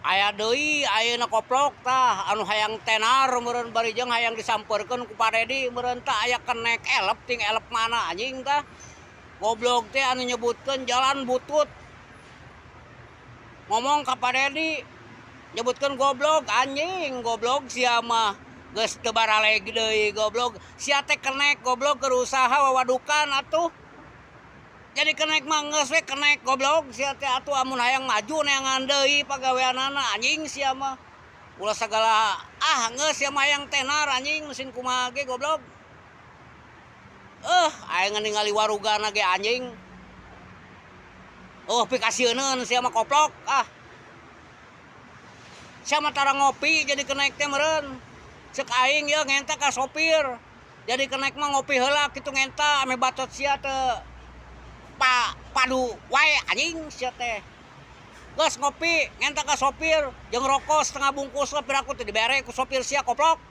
Aya deui ayeuna koplok tah anu hayang tenar meureun bari jeung hayang disampeurkeun ku Pak Dedi meureun tah aya kenek elep ting elep mana anjing tah. Goblok teh anu nyebutkeun jalan butut. Ngomong ka Pak Dedi nyebutkeun goblok anjing goblok sia mah geus teu baraleg deui goblok. Sia teh kenek goblok keur usaha wawadukan atuh. Jadi kenek mah geus we kenek goblok sia teh atuh amun hayang maju neangan deui pagaweanana anjing sia mah. Ulah sagala ah geus sia mah hayang tenar anjing mesin kumaha ge goblok. Aing ningali warugana ge anjing. Oh pikasieuneun sia mah koplok ah. Sia mah tara ngopi jadi kenek teh meureun. Ceuk aing ieu ngenta ka sopir. Jadi kenek mah ngopi heula kitu ngenta ame bacot sia teu pa padu wae anjing sia teh. Geus ngopi ngenta ka sopir jeung rokok setengah bungkus lah piraku teh dibere ku sopir sia koplok.